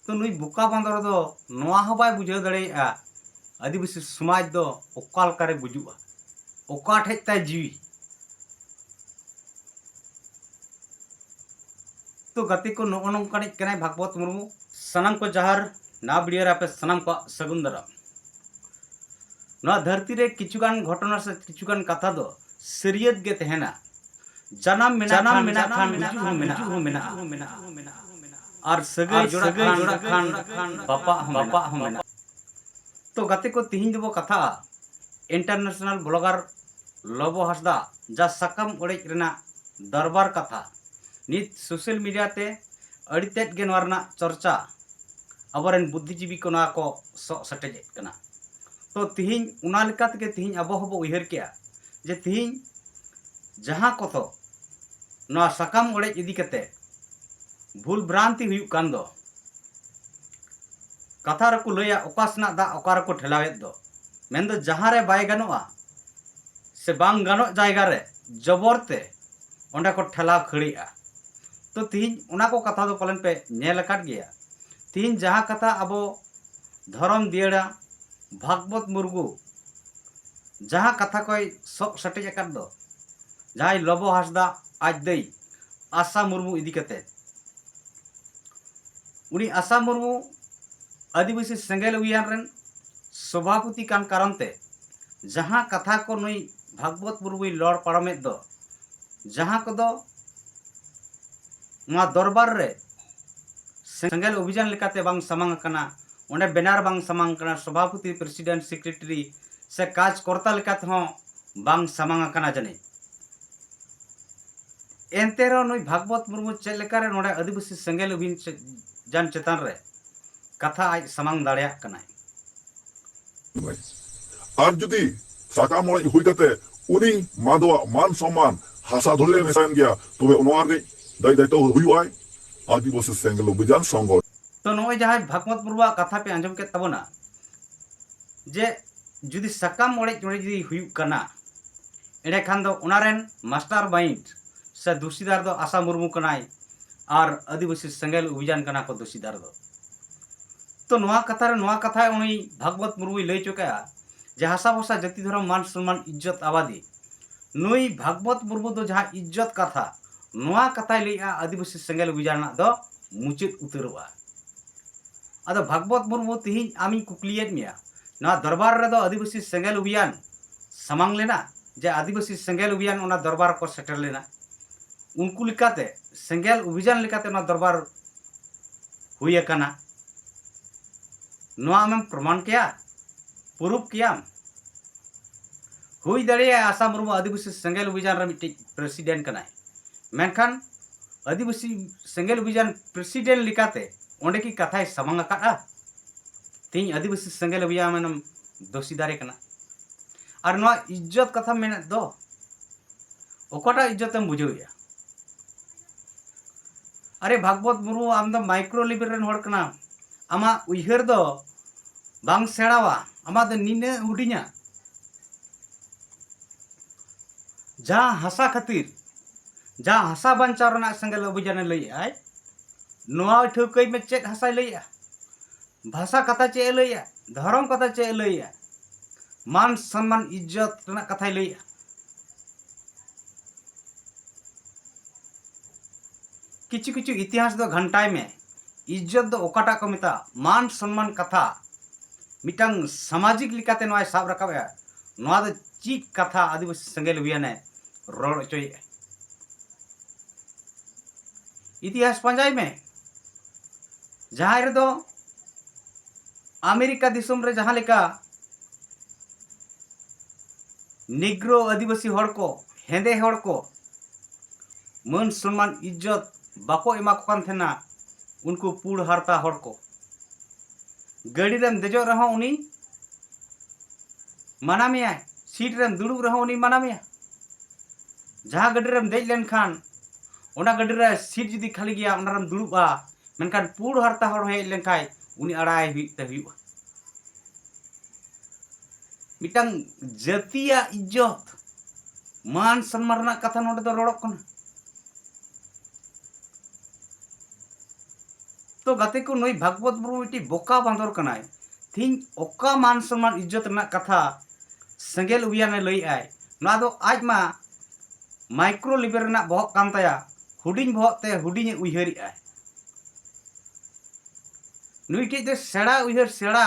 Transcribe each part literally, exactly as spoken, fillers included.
ᱛᱚ ᱱᱩᱭ ᱵᱚᱠᱟ ᱵᱟᱸᱫᱚᱨ ᱫᱚ ᱱᱚᱣᱟ ᱦᱚᱸ ᱵᱟᱭ ᱵᱩᱡᱷᱟᱹᱣ ᱫᱟᱲᱮᱭᱟᱜᱼᱟ ᱟᱹᱫᱤᱵᱟᱹᱥᱤ ᱥᱚᱢᱟᱡᱽ ᱫᱚ ᱚᱠᱟ ᱞᱮᱠᱟᱨᱮ ᱜᱩᱡᱩᱜᱼᱟ, ᱚᱠᱟ ᱴᱷᱮᱡ ᱛᱟᱭ ᱡᱤᱣᱤ᱾ ᱛᱚ ᱜᱟᱛᱮ ᱠᱚ, ᱱᱚᱜᱼᱚ ᱱᱚᱝᱠᱟᱱᱤᱡ ᱠᱟᱱᱟᱭ ᱵᱷᱟᱜᱽᱵᱚᱛ ᱢᱩᱨᱢᱩ᱾ ᱥᱟᱱᱟᱢ ᱠᱚ ᱡᱚᱦᱟᱨ, ᱱᱟᱣᱟ ᱵᱷᱤᱰᱤᱭᱳ ᱨᱮ ᱟᱯᱮ ᱥᱟᱱᱟᱢ ᱠᱚᱣᱟᱜ ᱥᱟᱹᱜᱩᱱ ᱫᱟᱨᱟᱢ᱾ ᱱᱚᱣᱟ ᱫᱷᱟᱹᱨᱛᱤ ᱨᱮ ᱠᱤᱪᱷᱩᱜᱟᱱ ᱜᱷᱚᱴᱚᱱᱟ ᱥᱮ ᱠᱤᱪᱷᱩᱜᱟᱱ ᱠᱟᱛᱷᱟ ᱫᱚ ᱥᱟᱹᱨᱤᱭᱟᱹᱛ ᱜᱮ ᱛᱟᱦᱮᱱᱟ᱾ ᱡᱟᱱᱟᱢ ᱢᱮᱱᱟᱜ ᱡᱟᱱᱟᱢ ᱠᱷᱟᱱ, ᱢᱮᱱᱟᱜ ᱡᱟᱱᱟᱢ ᱠᱷᱟᱱ ᱢᱮᱱᱟᱜ ᱜᱩᱡᱩᱜ ᱦᱚᱸ ᱠᱷᱟᱱ ᱢᱮᱱᱟᱜᱼᱟ᱾ ᱜᱩᱡᱩᱜ ᱦᱚᱸ ᱢᱮᱱᱟᱜᱼᱟ᱾ ᱟᱨ ᱥᱟᱹᱜᱟᱹᱭ ᱟᱨ ᱡᱚᱲᱟᱜ ᱥᱟᱹᱜᱟᱹᱭ ᱠᱷᱟᱱ, ᱡᱚᱲᱟᱜ ᱠᱷᱟᱱ ᱵᱟᱯᱟᱜ ᱦᱚᱸ ᱵᱟᱯᱟᱜ ᱢᱮᱱᱟᱜᱼᱟ᱾ ᱦᱚᱸ ᱢᱮᱱᱟᱜᱼᱟ᱾ ᱛᱚ ᱜᱟᱛᱮ ᱠᱚ, ᱛᱤᱦᱤᱧ ᱫᱚᱵᱚ ᱠᱟᱛᱷᱟᱜᱼᱟ ᱤᱱᱴᱟᱨᱱᱮᱥᱱᱟᱞ ᱵᱞᱚᱜᱟᱨ ᱞᱚᱵᱚ ᱦᱟᱸᱥᱫᱟ ᱡᱟ ᱥᱟᱠᱟᱢ ᱚᱲᱮᱡ ᱨᱮᱱᱟᱜ ᱫᱚᱨᱵᱟᱨ ᱠᱟᱛᱷᱟ᱾ ᱱᱤᱛ ᱥᱳᱥᱟᱞ ᱢᱤᱰᱤᱭᱟ ᱛᱮ ᱟᱹᱰᱤ ᱛᱮᱫ ᱜᱮ ᱱᱚᱣᱟ ᱨᱮᱱᱟᱜ ᱪᱚᱨᱪᱟ, ᱟᱵᱚᱨᱮᱱ ᱵᱩᱫᱽᱫᱷᱤᱡᱤᱵᱤ ᱠᱚ ᱱᱚᱣᱟ ᱠᱚ ᱥᱚᱜ ᱥᱮᱴᱮᱡᱮᱫ ᱠᱟᱱᱟ᱾ ᱛᱚ ᱛᱤᱦᱤᱧ ᱚᱱᱟ ᱞᱮᱠᱟ ᱛᱮᱜᱮ ᱛᱤᱦᱤᱧ ᱟᱵᱚ ᱦᱚᱸᱵᱚ ᱩᱭᱦᱟᱹᱨ ᱠᱮᱜᱼᱟ ᱡᱮ ᱛᱤᱦᱤᱧ ᱡᱟᱦᱟᱸ ᱠᱚᱫᱚ ᱱᱚᱣᱟ ᱥᱟᱠᱟᱢ ᱚᱲᱮᱡ ᱤᱫᱤ ᱠᱟᱛᱮ ᱵᱷᱩᱞ ᱵᱷᱨᱟᱱᱛᱤ ᱦᱩᱭᱩᱜ ᱠᱟᱱ ᱫᱚ, ᱠᱟᱛᱷᱟ ᱨᱮᱠᱚ ᱞᱟᱹᱭᱟ, ᱚᱠᱟ ᱥᱮᱱᱟᱜ ᱫᱟᱜ ᱚᱠᱟ ᱨᱮᱠᱚ ᱴᱷᱮᱞᱟᱣᱮᱫ ᱫᱚ, ᱢᱮᱱᱫᱚ ᱡᱟᱦᱟᱸ ᱨᱮ ᱵᱟᱭ ᱜᱟᱱᱚᱜᱼᱟ ᱥᱮ ᱵᱟᱝ ᱜᱟᱱᱚᱜ ᱡᱟᱭᱜᱟ ᱨᱮ ᱡᱚᱵᱚᱨ ᱛᱮ ᱚᱸᱰᱮ ᱠᱚ ᱴᱷᱮᱞᱟᱣ ᱠᱷᱟᱹᱲᱮᱜᱼᱟ᱾ ᱛᱚ ᱛᱤᱦᱤᱧ ᱚᱱᱟ ᱠᱚ ᱠᱟᱛᱷᱟ ᱫᱚ ᱯᱟᱞᱮᱱ ᱯᱮ ᱧᱮᱞ ᱟᱠᱟᱫ ᱜᱮᱭᱟ᱾ ᱛᱤᱦᱤᱧ ᱡᱟᱦᱟᱸ ᱠᱟᱛᱷᱟ ᱟᱵᱚ ᱫᱷᱚᱨᱚᱢ ᱫᱤᱭᱟᱹᱲᱟ ᱵᱷᱟᱜᱽᱵᱚᱛ ᱢᱩᱨᱢᱩ ᱡᱟᱦᱟᱸ ᱠᱟᱛᱷᱟ ᱠᱚᱭ ᱥᱚᱜ ᱥᱮᱴᱮᱡ ᱟᱠᱟᱫ ᱫᱚ, ᱡᱟᱦᱟᱸᱭ ᱞᱚᱵᱚ ᱦᱟᱸᱥᱫᱟ ᱟᱡ ᱫᱟᱹᱭ ᱟᱥᱟ ᱢᱩᱨᱢᱩ ᱤᱫᱤ ᱠᱟᱛᱮ, ᱩᱱᱤ ᱟᱥᱟ ᱢᱩᱨᱢᱩ ᱟᱹᱫᱤᱵᱟᱹᱥᱤ ᱥᱮᱸᱜᱮᱞ ᱚᱵᱷᱤᱭᱟᱱ ᱨᱮᱱ ᱥᱚᱵᱷᱟᱯᱚᱛᱤ ᱠᱟᱱ ᱠᱟᱨᱚᱱ ᱛᱮ ᱡᱟᱦᱟᱸ ᱠᱟᱛᱷᱟ ᱠᱚ ᱱᱩᱭ ᱵᱷᱟᱜᱽᱵᱚᱛ ᱢᱩᱨᱢᱩᱭ ᱞᱚᱲ ᱯᱟᱨᱚᱢᱮᱫ ᱫᱚ, ᱡᱟᱦᱟᱸ ᱠᱚᱫᱚ ᱱᱚᱣᱟ ᱫᱚᱨᱵᱟᱨ ᱨᱮ ᱥᱮᱸᱜᱮᱞ ᱚᱵᱷᱤᱡᱟᱱ ᱞᱮᱠᱟᱛᱮ ᱵᱟᱝ ᱥᱟᱢᱟᱝ ᱟᱠᱟᱱᱟ, ᱚᱸᱰᱮ ᱵᱮᱱᱟᱨ ᱵᱟᱝ ᱥᱟᱢᱟᱝ ᱟᱠᱟᱱᱟ, ᱥᱚᱵᱷᱟᱯᱚᱛᱤ, ᱯᱨᱮᱥᱤᱰᱮᱱᱴ, ᱥᱮᱠᱨᱮᱴᱟᱨᱤ ᱥᱮ ᱠᱟᱡᱽᱠᱚᱨᱛᱟ ᱞᱮᱠᱟ ᱛᱮᱦᱚᱸ ᱵᱟᱝ ᱥᱟᱢᱟᱝ ᱟᱠᱟᱱᱟ ᱡᱟᱹᱱᱤᱡ᱾ ᱮᱱᱛᱮ ᱨᱮᱦᱚᱸ ᱱᱩᱭ ᱵᱷᱟᱜᱽᱵᱚᱛ ᱢᱩᱨᱢᱩ ᱪᱮᱫ ᱞᱮᱠᱟᱨᱮ ᱱᱚᱰᱮ ᱟᱹᱫᱤᱵᱟᱹᱥᱤ ᱥᱮᱸᱜᱮᱞ ᱚᱵᱷᱤᱡᱟᱱ ᱪᱮᱛᱟᱱ ᱨᱮ ᱠᱟᱛᱷᱟ ᱟᱡ ᱥᱟᱢᱟᱝ ᱫᱟᱲᱮᱭᱟᱜ ᱠᱟᱱᱟᱭ? ᱟᱨ ᱡᱩᱫᱤ ᱥᱟᱠᱟᱢ ᱚᱲᱮᱡ ᱦᱩᱭ ᱠᱟᱛᱮ ᱩᱱᱤ ᱢᱟᱫᱚᱣᱟᱜ ᱢᱟᱱ ᱥᱚᱢᱢᱟᱱ ᱦᱟᱥᱟ ᱫᱷᱩᱲᱤ ᱨᱮ ᱢᱮᱥᱟᱭᱮᱱ ᱜᱮᱭᱟ, ᱛᱚᱵᱮ ᱱᱚᱣᱟ ᱨᱤᱱᱤᱡ ᱫᱟᱹᱭ ᱫᱟᱭᱤᱛᱛᱚ ᱦᱩᱭᱩᱜ ᱟᱭ ᱟᱹᱫᱤᱵᱟᱹᱥᱤ ᱥᱮᱸᱜᱮᱞ ᱚᱵᱷᱤᱡᱟᱱ ᱥᱚᱝᱜᱚᱴᱷᱚᱱ᱾ ᱛᱚ ᱱᱚᱜᱼᱚᱭ ᱡᱟᱦᱟᱸᱭ ᱵᱷᱟᱜᱽᱵᱚᱛ ᱢᱩᱨᱢᱩᱣᱟᱜ ᱠᱟᱛᱷᱟ ᱯᱮ ᱟᱸᱡᱚᱢ ᱠᱮᱫ ᱛᱟᱵᱚᱱᱟ, ᱡᱮ ᱡᱩᱫᱤ ᱥᱟᱠᱟᱢ ᱚᱲᱮᱡ ᱚᱲᱮᱡ ᱡᱩᱫᱤ ᱦᱩᱭᱩᱜ ᱠᱟᱱᱟ, ᱮᱸᱰᱮᱠᱷᱟᱱ ᱫᱚ ᱚᱱᱟ ᱨᱮᱱ ᱢᱟᱥᱴᱟᱨ ᱢᱟᱭᱤᱱᱰ ᱥᱮ ᱫᱩᱥᱤᱫᱟᱨ ᱫᱚ ᱟᱥᱟ ᱢᱩᱨᱢᱩ ᱠᱟᱱᱟᱭ ᱟᱨ ᱟᱹᱫᱤᱵᱟᱹᱥᱤ ᱥᱮᱸᱜᱮᱞ ᱚᱵᱷᱤᱡᱟᱱ ᱠᱟᱱᱟ ᱠᱚ ᱫᱩᱥᱤᱫᱟᱨ ᱫᱚ᱾ ᱛᱚ ᱱᱚᱣᱟ ᱠᱟᱛᱷᱟ ᱨᱮ, ᱱᱚᱣᱟ ᱠᱟᱛᱷᱟ ᱩᱱᱤ ᱵᱷᱟᱜᱽᱵᱚᱛ ᱢᱩᱨᱢᱩᱭ ᱞᱟᱹᱭ ᱦᱚᱪᱚ ᱠᱟᱜᱼᱟ ᱡᱮ ᱦᱟᱥᱟ ᱵᱷᱟᱥᱟ ᱡᱟᱹᱛᱤ ᱫᱷᱚᱨᱚᱢ ᱢᱟᱱ ᱥᱚᱱᱢᱟᱱ ᱤᱡᱽᱡᱚᱛ ᱟᱵᱟᱫᱤ᱾ ᱱᱩᱭ ᱵᱷᱟᱜᱽᱵᱚᱛ ᱢᱩᱨᱢᱩ ᱫᱚ ᱡᱟᱦᱟᱸ ᱤᱡᱽᱡᱚᱛ ᱠᱟᱛᱷᱟ, ᱱᱚᱣᱟ ᱠᱟᱛᱷᱟᱭ ᱞᱟᱹᱭᱮᱜᱼᱟ, ᱟᱹᱫᱤᱵᱟᱹᱥᱤ ᱥᱮᱸᱜᱮᱞ ᱚᱵᱷᱤᱡᱟᱱ ᱨᱮᱱᱟᱜ ᱫᱚ ᱢᱩᱪᱟᱹᱫ ᱩᱛᱟᱹᱨᱚᱜᱼᱟ᱾ ᱟᱫᱚ ᱵᱷᱟᱜᱽᱵᱚᱛ ᱢᱩᱨᱢᱩ, ᱛᱤᱦᱤᱧ ᱟᱢᱤᱧ ᱠᱩᱠᱞᱤᱭᱮᱫ ᱢᱮᱭᱟ, ᱱᱚᱣᱟ ᱫᱚᱨᱵᱟᱨ ᱨᱮᱫᱚ ᱟᱹᱫᱤᱵᱟᱹᱥᱤ ᱥᱮᱸᱜᱮᱞ ᱚᱵᱷᱤᱭᱟᱱ ᱥᱟᱢᱟᱝ ᱞᱮᱱᱟ? ᱡᱮ ᱟᱹᱫᱤᱵᱟᱹᱥᱤ ᱥᱮᱸᱜᱮᱞ ᱚᱵᱷᱤᱭᱟᱱ ᱚᱱᱟ ᱫᱚᱨᱵᱟᱨ ᱨᱮᱠᱚ ᱥᱮᱴᱮᱨ ᱞᱮᱱᱟ, ᱩᱱᱠᱩ ᱞᱮᱠᱟᱛᱮ ᱥᱮᱸᱜᱮᱞ ᱚᱵᱷᱤᱡᱟᱱ ᱞᱮᱠᱟᱛᱮ ᱚᱱᱟ ᱫᱚᱨᱵᱟᱨ ᱦᱩᱭ ᱟᱠᱟᱱᱟ? ᱱᱚᱣᱟ ᱟᱢᱮᱢ ᱯᱨᱚᱢᱟᱱ ᱠᱮᱭᱟ, ᱯᱨᱩᱯᱷ ᱠᱮᱭᱟᱢ? ᱦᱩᱭ ᱫᱟᱲᱮᱭᱟᱜᱼᱟ ᱟᱥᱟ ᱢᱩᱨᱢᱩ ᱟᱹᱫᱤᱵᱟᱹᱥᱤ ᱥᱮᱸᱜᱮᱞ ᱚᱵᱷᱤᱡᱟᱱ ᱨᱮ ᱢᱤᱫᱴᱤᱡ ᱯᱨᱮᱥᱤᱰᱮᱱᱴ ᱠᱟᱱᱟᱭ, ᱢᱮᱱᱠᱷᱟᱱ ᱟᱹᱫᱤᱵᱟᱹᱥᱤ ᱥᱮᱸᱜᱮᱞ ᱚᱵᱷᱤᱡᱟᱱ ᱯᱨᱮᱥᱤᱰᱮᱱᱴ ᱞᱮᱠᱟᱛᱮ ᱚᱸᱰᱮ ᱠᱤ ᱠᱟᱛᱷᱟᱭ ᱥᱟᱢᱟᱝ ᱟᱠᱟᱫᱼᱟ? ᱛᱮᱦᱮᱧ ᱟᱹᱫᱤᱵᱟᱹᱥᱤ ᱥᱮᱸᱜᱮᱞ ᱚᱵᱷᱤᱡᱟᱱ ᱮᱢ ᱫᱳᱥᱤ ᱫᱟᱨᱮ ᱠᱟᱱᱟ᱾ ᱟᱨ ᱱᱚᱣᱟ ᱤᱡᱽᱡᱚᱛ ᱠᱟᱛᱷᱟ ᱢᱮᱱᱮᱫ ᱫᱚ, ᱚᱠᱟᱴᱟᱜ ᱤᱡᱽᱡᱚᱛ ᱮᱢ ᱵᱩᱡᱷᱟᱹᱣᱮᱫᱼᱟ? ᱟᱨᱮ ᱵᱷᱟᱜᱽᱵᱚᱛ ᱢᱩᱨᱢᱩ, ᱟᱢ ᱫᱚ ᱢᱟᱭᱠᱨᱳ ᱞᱮᱵᱮᱞ ᱨᱮᱱ ᱦᱚᱲ ᱠᱟᱱᱟᱢ᱾ ᱟᱢᱟᱜ ᱩᱭᱦᱟᱹᱨ ᱫᱚ ᱵᱟᱝ ᱥᱮᱬᱟᱣᱟ, ᱟᱢᱟᱜ ᱫᱚ ᱱᱤᱱᱟᱹᱜ ᱦᱩᱰᱤᱧᱟ᱾ ᱡᱟᱦᱟᱸ ᱦᱟᱥᱟ ᱠᱷᱟᱹᱛᱤᱨ, ᱡᱟᱦᱟᱸ ᱦᱟᱥᱟ ᱵᱟᱧᱪᱟᱣ ᱨᱮᱱᱟᱜ ᱥᱮᱸᱜᱮᱞ ᱚᱵᱷᱤᱡᱟᱱᱮ ᱞᱟᱹᱭᱮᱫᱼᱟᱭ, ᱱᱚᱣᱟ ᱴᱷᱟᱹᱣᱠᱟᱹᱭ ᱢᱮ ᱪᱮᱫ ᱦᱟᱥᱟᱭ ᱞᱟᱹᱭᱮᱫᱼᱟ, ᱵᱷᱟᱥᱟ ᱠᱟᱛᱷᱟ ᱪᱮᱫ ᱮ ᱞᱟᱹᱭᱮᱫᱼᱟ, ᱫᱷᱚᱨᱚᱢ ᱠᱟᱛᱷᱟ ᱪᱮᱫ ᱮ ᱞᱟᱹᱭᱮᱫᱼᱟ, ᱢᱟᱱ ᱥᱚᱱᱢᱟᱱ ᱤᱡᱽᱡᱚᱛ ᱨᱮᱱᱟᱜ ᱠᱟᱛᱷᱟᱭ ᱞᱟᱹᱭᱮᱫᱼᱟ᱾ ᱠᱤᱪᱷᱩ ᱠᱤᱪᱷᱩ ᱤᱛᱤᱦᱟᱥ ᱫᱚ ᱜᱷᱟᱱᱴᱟᱭ ᱢᱮ᱾ ᱤᱡᱽᱡᱚᱛ ᱫᱚ ᱚᱠᱟᱴᱟᱜ ᱠᱚ ᱢᱮᱛᱟᱜᱼᱟ? ᱢᱟᱱ ᱥᱚᱱᱢᱟᱱ ᱠᱟᱛᱷᱟ ᱢᱤᱫᱴᱟᱝ ᱥᱟᱢᱟᱡᱤᱠ ᱞᱮᱠᱟᱛᱮ ᱱᱚᱣᱟᱭ ᱥᱟᱵ ᱨᱟᱠᱟᱵᱮᱜᱼᱟ᱾ ᱱᱚᱣᱟ ᱫᱚ ᱪᱮᱫ ᱠᱟᱛᱷᱟ ᱟᱹᱫᱤᱵᱟᱹᱥᱤ ᱥᱮᱸᱜᱮᱞ ᱚᱵᱷᱤᱭᱟᱱᱮ ᱨᱚᱲ ᱦᱚᱪᱚᱭᱮᱫᱼᱟ? ᱤᱛᱤᱦᱟᱥ ᱯᱟᱸᱡᱟᱭ ᱢᱮ, ᱡᱟᱦᱟᱸᱭ ᱨᱮᱫᱚ ᱟᱢᱮᱨᱤᱠᱟ ᱫᱤᱥᱚᱢ ᱨᱮ ᱡᱟᱦᱟᱸ ᱞᱮᱠᱟ ᱱᱮᱜᱽᱨᱳ ᱟᱹᱫᱤᱵᱟᱹᱥᱤ ᱦᱚᱲ ᱠᱚ, ᱦᱮᱸᱫᱮ ᱦᱚᱲ ᱠᱚ ᱢᱟᱹᱱ ᱥᱚᱱᱢᱟᱱ ᱤᱡᱽᱡᱚᱛ ᱵᱟᱠᱚ ᱮᱢᱟ ᱠᱚ ᱠᱟᱱ ᱛᱟᱦᱮᱱᱟ, ᱩᱱᱠᱩ ᱯᱩᱲ ᱦᱟᱨᱛᱟ ᱦᱚᱲ ᱠᱚ᱾ ᱜᱟᱹᱰᱤ ᱨᱮᱢ ᱫᱮᱡᱚᱜ ᱨᱮᱦᱚᱸ ᱩᱱᱤ ᱢᱟᱱᱟ ᱢᱮᱭᱟᱭ, ᱥᱤᱴ ᱨᱮᱢ ᱫᱩᱲᱩᱵ ᱨᱮᱦᱚᱸ ᱩᱱᱤ ᱢᱟᱱᱟ ᱢᱮᱭᱟ᱾ ᱡᱟᱦᱟᱸ ᱜᱟᱹᱰᱤ ᱨᱮᱢ ᱫᱮᱡ ᱞᱮᱱᱠᱷᱟᱱ ᱚᱱᱟ ᱜᱟᱹᱰᱤ ᱨᱮ ᱥᱤᱴ ᱡᱩᱫᱤ ᱠᱷᱟᱹᱞᱤ ᱜᱮᱭᱟ, ᱚᱱᱟ ᱨᱮᱢ ᱫᱩᱲᱩᱵᱼᱟ, ᱢᱮᱱᱠᱷᱟᱱ ᱯᱩᱲ ᱦᱟᱨᱛᱟ ᱦᱚᱲ ᱦᱮᱡ ᱞᱮᱱᱠᱷᱟᱱ ᱩᱱᱤ ᱟᱲᱟᱭ ᱦᱩᱭᱩᱜ ᱛᱮ ᱦᱩᱭᱩᱜᱼᱟ᱾ ᱢᱤᱫᱴᱟᱝ ᱡᱟᱹᱛᱤᱭᱟᱜ ᱤᱡᱽᱡᱚᱛ, ᱢᱟᱱ ᱥᱚᱱᱢᱟᱱ ᱨᱮᱱᱟᱜ ᱠᱟᱛᱷᱟ ᱱᱚᱰᱮ ᱫᱚ ᱨᱚᱲᱚᱜ ᱠᱟᱱᱟ᱾ ᱛᱚ ᱜᱟᱛᱮ ᱠᱚ, ᱱᱩᱭ ᱵᱷᱟᱜᱽᱵᱚᱛ ᱢᱩᱨᱢᱩ ᱢᱤᱫᱴᱤᱡ ᱵᱚᱠᱟ ᱵᱟᱸᱫᱚᱨ ᱠᱟᱱᱟᱭ᱾ ᱛᱤᱦᱤᱧ ᱚᱠᱟ ᱢᱟᱱ ᱥᱚᱱᱢᱟᱱ ᱤᱡᱽᱡᱚᱛ ᱨᱮᱱᱟᱜ ᱠᱟᱛᱷᱟ ᱥᱮᱸᱜᱮᱞ ᱚᱵᱷᱤᱭᱟᱱᱮ ᱞᱟᱹᱭᱮᱫ ᱟᱭ? ᱱᱚᱣᱟ ᱫᱚ ᱟᱡ ᱢᱟ ᱢᱟᱭᱠᱨᱳ ᱞᱮᱵᱮᱞ ᱨᱮᱱᱟᱜ ᱵᱚᱦᱚᱜ ᱠᱟᱱ ᱛᱟᱭᱟ, ᱦᱩᱰᱤᱧ ᱵᱚᱦᱚᱜ ᱛᱮ ᱦᱩᱰᱤᱧᱮ ᱩᱭᱦᱟᱹᱨᱮᱫ ᱟᱭ᱾ ᱱᱩᱭ ᱴᱷᱮᱡ ᱫᱚ ᱥᱮᱬᱟ ᱩᱭᱦᱟᱹᱨ, ᱥᱮᱬᱟ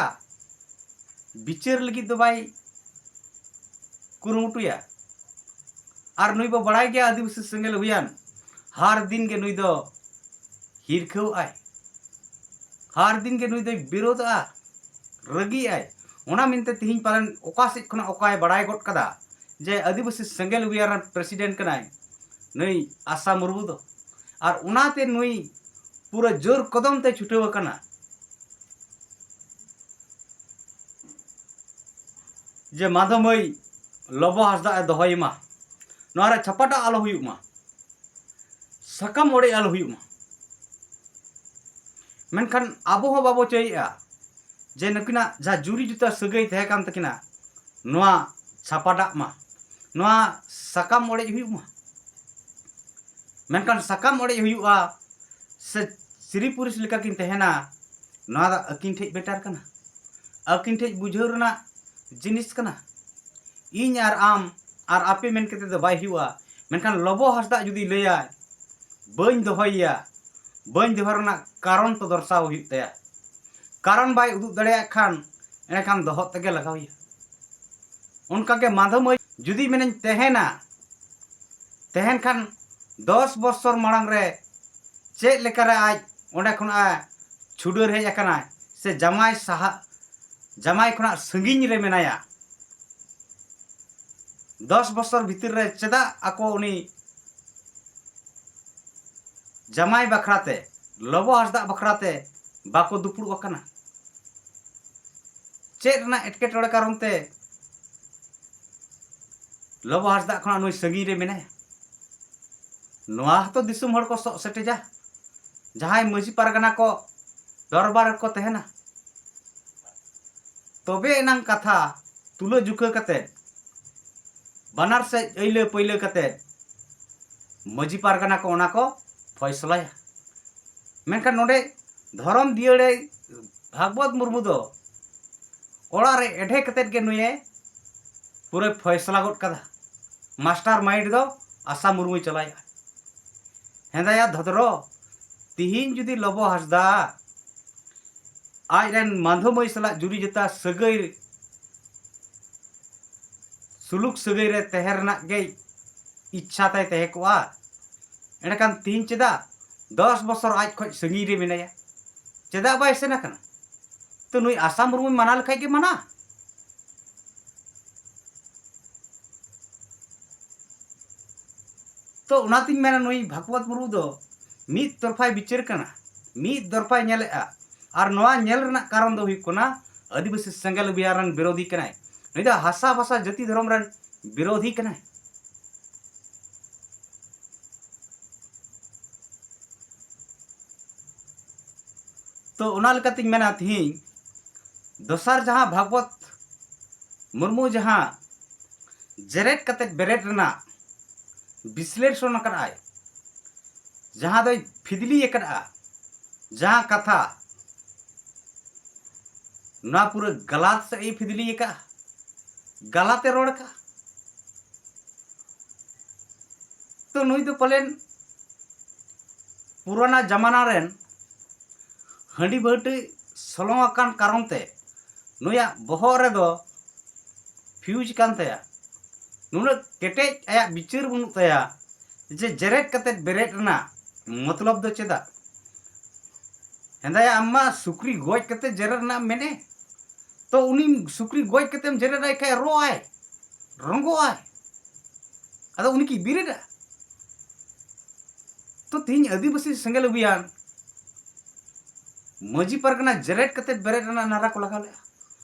ᱵᱤᱪᱟᱹᱨ ᱞᱟᱹᱜᱤᱫ ᱫᱚ ᱵᱟᱭ ᱠᱩᱨᱩᱢᱩᱴᱩᱭᱟ᱾ ᱟᱨ ᱱᱩᱭ ᱵᱚ ᱵᱟᱲᱟᱭ ᱜᱮᱭᱟ, ᱟᱹᱫᱤᱵᱟᱹᱥᱤ ᱥᱮᱸᱜᱮᱞ ᱚᱵᱷᱤᱭᱟᱱ ᱦᱟᱨ ᱫᱤᱱ ᱜᱮ ᱱᱩᱭ ᱫᱚ ᱦᱤᱨᱠᱷᱟᱹᱣ ᱟᱭ, ᱦᱟᱨ ᱫᱤᱱ ᱜᱮ ᱱᱩᱭ ᱫᱚᱭ ᱵᱤᱨᱳᱫᱷᱚᱜᱼᱟ, ᱨᱟᱹᱜᱤ ᱟᱭ᱾ ᱚᱱᱟ ᱢᱮᱱᱛᱮ ᱛᱤᱦᱤᱧ ᱯᱟᱞᱮᱱ ᱚᱠᱟ ᱥᱮᱫ ᱠᱷᱚᱱᱟᱜ ᱚᱠᱟᱭ ᱵᱟᱲᱟᱭ ᱜᱚᱫ ᱠᱟᱫᱟ ᱡᱮ ᱟᱹᱫᱤᱵᱟᱹᱥᱤ ᱥᱮᱸᱜᱮᱞ ᱚᱵᱷᱤᱭᱟᱱ ᱨᱮᱱ ᱯᱨᱮᱥᱤᱰᱮᱱᱴ ᱠᱟᱱᱟᱭ ᱱᱩᱭ ᱟᱥᱟ ᱢᱩᱨᱢᱩ ᱫᱚ᱾ ᱟᱨ ᱚᱱᱟᱛᱮ ᱱᱩᱭ ᱯᱩᱨᱟᱹ ᱡᱳᱨ ᱠᱚᱫᱚᱢ ᱛᱮ ᱪᱷᱩᱴᱟᱹᱣ ᱟᱠᱟᱱᱟ ᱡᱮ ᱢᱟᱫᱷᱚ ᱢᱟᱹᱭ ᱞᱚᱵᱚ ᱦᱟᱸᱥᱫᱟᱜ ᱮ ᱫᱚᱦᱚᱭᱮ ᱢᱟ, ᱱᱚᱣᱟ ᱨᱮ ᱪᱷᱟᱯᱟᱴᱟᱜ ᱟᱞᱚ ᱦᱩᱭᱩᱜ ᱢᱟ, ᱥᱟᱠᱟᱢ ᱚᱲᱮᱡ ᱟᱞᱚ ᱦᱩᱭᱩᱜ ᱢᱟ᱾ ᱢᱮᱱᱠᱷᱟᱱ ᱟᱵᱚ ᱦᱚᱸ ᱵᱟᱵᱚ ᱪᱟᱹᱭᱮᱜᱼᱟ ᱡᱮ ᱱᱩᱠᱤᱱᱟᱜ ᱡᱟᱦᱟᱸ ᱡᱩᱨᱤ ᱡᱩᱛᱟᱹ ᱥᱟᱹᱜᱟᱹᱭ ᱛᱟᱦᱮᱸ ᱠᱟᱱ ᱛᱟᱹᱠᱤᱱᱟ, ᱱᱚᱣᱟ ᱪᱷᱟᱯᱟᱰᱟᱜ ᱢᱟ, ᱱᱚᱣᱟ ᱥᱟᱠᱟᱢ ᱚᱲᱮᱡ ᱦᱩᱭᱩᱜ ᱢᱟ᱾ ᱢᱮᱱᱠᱷᱟᱱ ᱥᱟᱠᱟᱢ ᱚᱲᱮᱡ ᱦᱩᱭᱩᱜᱼᱟ ᱥᱮ ᱥᱤᱨᱤ ᱯᱩᱨᱩᱥ ᱞᱮᱠᱟ ᱠᱤᱱ ᱛᱟᱦᱮᱱᱟ, ᱱᱚᱣᱟ ᱫᱚ ᱟᱹᱠᱤᱱ ᱴᱷᱮᱡ ᱵᱮᱴᱟᱨ ᱠᱟᱱᱟ, ᱟᱹᱠᱤᱱ ᱴᱷᱮᱡ ᱵᱩᱡᱷᱟᱹᱣ ᱨᱮᱱᱟᱜ ᱡᱤᱱᱤᱥ ᱠᱟᱱᱟ᱾ ᱤᱧ ᱟᱨ ᱟᱢ ᱟᱨ ᱟᱯᱮ ᱢᱮᱱ ᱠᱟᱛᱮ ᱫᱚ ᱵᱟᱭ ᱦᱩᱭᱩᱜᱼᱟ᱾ ᱢᱮᱱᱠᱷᱟᱱ ᱞᱚᱵᱚ ᱦᱟᱸᱥᱫᱟᱜ ᱡᱩᱫᱤ ᱞᱟᱹᱭᱟᱭ, "ᱵᱟᱹᱧ ᱫᱚᱦᱚᱭᱮᱭᱟ", ᱵᱟᱹᱧ ᱫᱚᱦᱚ ᱨᱮᱱᱟᱜ ᱠᱟᱨᱚᱱ ᱛᱚ ᱫᱚᱨᱥᱟᱣ ᱦᱩᱭᱩᱜ ᱛᱟᱭᱟ᱾ ᱠᱟᱨᱚᱱ ᱵᱟᱭ ᱩᱫᱩᱜ ᱫᱟᱲᱮᱭᱟᱜ ᱠᱷᱟᱱ ᱮᱸᱰᱮᱠᱷᱟᱱ ᱫᱚᱦᱚ ᱛᱮᱜᱮ ᱞᱟᱜᱟᱣᱮᱭᱟ᱾ ᱚᱱᱠᱟᱜᱮ ᱢᱟᱫᱷᱚ ᱢᱟᱹᱭ ᱡᱩᱫᱤ ᱢᱮᱱᱟᱹᱧ ᱛᱟᱦᱮᱱᱟ, ᱛᱟᱦᱮᱱ ᱠᱷᱟᱱ ᱫᱚᱥ ᱵᱚᱪᱷᱚᱨ ᱢᱟᱲᱟᱝ ᱨᱮ ᱪᱮᱫ ᱞᱮᱠᱟᱨᱮ ᱟᱡ ᱚᱸᱰᱮ ᱠᱷᱚᱱᱟᱜ ᱪᱷᱩᱰᱟᱹᱨ ᱦᱮᱡ ᱟᱠᱟᱱᱟᱭ ᱥᱮ ᱡᱟᱢᱟᱭ ᱥᱟᱦᱟ, ᱡᱟᱢᱟᱭ ᱠᱷᱚᱱᱟᱜ ᱥᱟᱺᱜᱤᱧ ᱨᱮ ᱢᱮᱱᱟᱭᱟ, ᱫᱚᱥ ᱵᱚᱪᱷᱚᱨ ᱵᱷᱤᱛᱤᱨ ᱨᱮ ᱪᱮᱫᱟᱜ ᱟᱠᱚ ᱩᱱᱤ ᱡᱟᱢᱟᱭ ᱵᱟᱠᱷᱨᱟ ᱛᱮ, ᱞᱚᱵᱚ ᱦᱟᱸᱥᱫᱟᱜ ᱵᱟᱠᱷᱨᱟ ᱛᱮ ᱵᱟᱠᱚ ᱫᱩᱯᱲᱩᱵ ᱟᱠᱟᱱᱟ? ᱪᱮᱫ ᱨᱮᱱᱟᱜ ᱮᱴᱠᱮᱴᱚᱬᱮ ᱠᱟᱨᱚᱱ ᱛᱮ ᱞᱚᱵᱚ ᱦᱟᱸᱥᱫᱟᱜ ᱠᱷᱚᱱᱟᱜ ᱱᱩᱭ ᱥᱟᱺᱜᱤᱧ ᱨᱮ ᱢᱮᱱᱟᱭᱟ? ᱱᱚᱣᱟ ᱦᱚᱸᱛᱚ ᱫᱤᱥᱚᱢ ᱦᱚᱲ ᱠᱚ ᱥᱚᱜ ᱥᱮᱴᱮᱡᱟ, ᱡᱟᱦᱟᱸᱭ ᱢᱟᱹᱡᱷᱤ ᱯᱟᱨᱜᱟᱱᱟ ᱠᱚ ᱫᱚᱨᱵᱟᱨ ᱨᱮᱠᱚ ᱛᱟᱦᱮᱱᱟ᱾ ᱛᱚᱵᱮ ᱮᱱᱟᱝ ᱠᱟᱛᱷᱟ ᱛᱩᱞᱟᱹ ᱡᱩᱠᱷᱟᱹ ᱠᱟᱛᱮ, ᱵᱟᱱᱟᱨ ᱥᱮᱫ ᱟᱹᱭᱞᱟᱹ ᱯᱟᱹᱭᱞᱟᱹ ᱠᱟᱛᱮ ᱢᱟᱹᱡᱷᱤ ᱯᱟᱨᱜᱟᱱᱟ ᱠᱚ ᱚᱱᱟ ᱠᱚ ᱯᱷᱚᱭᱥᱚᱞᱟᱭᱟ᱾ ᱢᱮᱱᱠᱷᱟᱱ ᱱᱚᱰᱮ ᱫᱷᱚᱨᱚᱢ ᱫᱤᱭᱟᱹᱲᱮ ᱵᱷᱟᱜᱽᱵᱚᱛ ᱢᱩᱨᱢᱩ ᱫᱚ ᱚᱲᱟᱜ ᱨᱮ ᱮᱰᱷᱮ ᱠᱟᱛᱮᱫ ᱜᱮ ᱱᱩᱭᱮ ᱯᱩᱨᱟᱹ ᱯᱷᱚᱭᱥᱞᱟ ᱜᱚᱫ ᱠᱟᱫᱟ᱾ ᱢᱟᱥᱴᱟᱨ ᱢᱟᱭᱤᱱᱰ ᱫᱚ ᱟᱥᱟ ᱢᱩᱨᱢᱩᱭ ᱪᱟᱞᱟᱣᱮᱫᱼᱟ᱾ ᱦᱮᱸᱫᱟᱭᱟ ᱫᱷᱚᱫᱨᱚ, ᱛᱤᱦᱤᱧ ᱡᱩᱫᱤ ᱞᱚᱵᱚ ᱦᱟᱸᱥᱫᱟ ᱟᱡ ᱨᱮᱱ ᱢᱟᱫᱷᱚ ᱢᱟᱹᱭ ᱥᱟᱞᱟᱜ ᱡᱩᱨᱤ ᱡᱚᱛᱟ ᱥᱟᱹᱜᱟᱹᱭ, ᱥᱩᱞᱩᱠ ᱥᱟᱹᱜᱟᱹᱭ ᱨᱮ ᱛᱟᱦᱮᱸ ᱨᱮᱱᱟᱜ ᱜᱮ ᱤᱪᱪᱷᱟ ᱛᱟᱭ ᱛᱟᱦᱮᱸ ᱠᱚᱜᱼᱟ, ᱮᱸᱰᱮᱠᱷᱟᱱ ᱛᱤᱦᱤᱧ ᱪᱮᱫᱟᱜ ᱫᱚᱥ ᱵᱚᱪᱷᱚᱨ ᱟᱡ ᱠᱷᱚᱱ ᱥᱟᱺᱜᱤᱧ ᱨᱮ ᱢᱮᱱᱟᱭᱟ? ᱪᱮᱫᱟᱜ ᱵᱟᱭ ᱥᱮᱱ ᱟᱠᱟᱱᱟ? ᱛᱚ ᱱᱩᱭ ᱟᱥᱟ ᱢᱩᱨᱢᱩᱭ ᱢᱟᱱᱟ ᱞᱮᱠᱷᱟᱡ ᱜᱮ ᱢᱟᱱᱟ᱾ ᱛᱚ ᱚᱱᱟᱛᱤᱧ ᱢᱮᱱᱟ, ᱱᱩᱭ ᱵᱷᱟᱜᱽᱵᱚᱛ ᱢᱩᱨᱢᱩ ᱫᱚ ᱢᱤᱫ ᱛᱚᱨᱯᱷᱟᱭ ᱵᱤᱪᱟᱹᱨ ᱠᱟᱱᱟ, ᱢᱤᱫ ᱛᱚᱨᱯᱷᱟᱭ ᱧᱮᱞᱮᱜᱼᱟ᱾ ᱟᱨ ᱱᱚᱣᱟ ᱧᱮᱞ ᱨᱮᱱᱟᱜ ᱠᱟᱨᱚᱱ ᱫᱚ ᱦᱩᱭᱩᱜ ᱠᱟᱱᱟ, ᱟᱹᱫᱤᱵᱟᱹᱥᱤ ᱥᱮᱸᱜᱮᱞ ᱚᱵᱷᱤᱭᱟᱱ ᱨᱮᱱ ᱵᱤᱨᱳᱫᱷᱤ ᱠᱟᱱᱟᱭ᱾ ᱱᱩᱭ ᱫᱚ ᱦᱟᱥᱟ ᱵᱷᱟᱥᱟ ᱡᱟᱹᱛᱤ ᱫᱷᱚᱨᱚᱢ ᱨᱮᱱ ᱵᱤᱨᱳᱫᱷᱤ ᱠᱟᱱᱟᱭ᱾ ᱛᱚ ᱚᱱᱟ ᱞᱮᱠᱟᱛᱤᱧ ᱢᱮᱱᱟ, ᱛᱤᱦᱤᱧ ᱫᱚᱥᱟᱨ ᱡᱟᱦᱟᱸ ᱵᱷᱟᱜᱽᱵᱚᱛ ᱢᱩᱨᱢᱩ ᱡᱟᱦᱟᱸ ᱡᱮᱨᱮᱫ ᱠᱟᱛᱮᱫ ᱵᱮᱨᱮᱫ ᱨᱮᱱᱟᱜ ᱵᱤᱥᱞᱮᱥᱚᱱ ᱟᱠᱟᱫᱼᱟᱭ, ᱡᱟᱦᱟᱸ ᱫᱚᱭ ᱯᱷᱤᱫᱽᱞᱤ ᱟᱠᱟᱫᱼᱟ, ᱡᱟᱦᱟᱸ ᱠᱟᱛᱷᱟ, ᱱᱚᱣᱟ ᱯᱩᱨᱟᱹ ᱜᱟᱞᱟᱛ ᱥᱮᱫ ᱮ ᱯᱷᱤᱫᱽᱞᱤ ᱟᱠᱟᱫᱼᱟ, ᱜᱟᱞᱟᱛ ᱮ ᱨᱚᱲ ᱟᱠᱟᱫᱼᱟ᱾ ᱛᱚ ᱱᱩᱭ ᱫᱚ ᱯᱟᱞᱮᱱ ᱯᱩᱨᱟᱱᱟ ᱡᱟᱢᱟᱱᱟ ᱨᱮᱱ ᱦᱟᱺᱰᱤ ᱵᱷᱟᱹᱴᱤ ᱥᱚᱞᱚᱝ ᱟᱠᱟᱱ ᱠᱟᱨᱚᱱ ᱛᱮ ᱱᱩᱭᱟᱜ ᱵᱚᱦᱚᱜ ᱨᱮᱫᱚ ᱯᱷᱤᱭᱩᱡᱽ ᱠᱟᱱ ᱛᱟᱭᱟ᱾ ᱱᱩᱱᱟᱹᱜ ᱠᱮᱴᱮᱡ ᱟᱭᱟᱜ ᱵᱤᱪᱟᱹᱨ ᱵᱟᱹᱱᱩᱜ ᱛᱟᱭᱟ ᱡᱮ ᱡᱮᱨᱮᱫ ᱠᱟᱛᱮᱫ ᱵᱮᱨᱮᱫ ᱨᱮᱱᱟᱜ ᱢᱚᱛᱞᱚᱵ ᱫᱚ ᱪᱮᱫᱟᱜ? ᱦᱮᱸᱫᱟᱭᱟ, ᱟᱢ ᱢᱟ ᱥᱩᱠᱨᱤ ᱜᱚᱡ ᱠᱟᱛᱮᱫ ᱡᱮᱨᱮᱫ ᱨᱮᱱᱟᱜ ᱮᱢ ᱢᱮᱱᱮ, ᱛᱚ ᱩᱱᱤ ᱥᱩᱠᱨᱤ ᱜᱚᱡ ᱠᱟᱛᱮᱢ ᱡᱮᱨᱮᱫ ᱟᱭ ᱠᱷᱟᱡ ᱨᱚᱜᱼᱟᱭ, ᱨᱚᱸᱜᱚᱜᱼᱟᱭ, ᱟᱫᱚ ᱩᱱᱤ ᱠᱤ ᱵᱮᱨᱮᱫᱟ? ᱛᱚ ᱛᱤᱦᱤᱧ ᱟᱹᱫᱤᱵᱟᱹᱥᱤ ᱥᱮᱸᱜᱮᱞ ᱚᱵᱷᱤᱭᱟᱱ ᱢᱟᱹᱡᱷᱤ ᱯᱟᱨᱜᱟᱱᱟ ᱡᱮᱨᱮᱫ ᱠᱟᱛᱮ ᱵᱮᱨᱮᱫ ᱨᱮᱱᱟᱜ ᱱᱟᱨᱟ ᱠᱚ ᱞᱟᱜᱟᱣ ᱞᱮᱫᱼᱟ᱾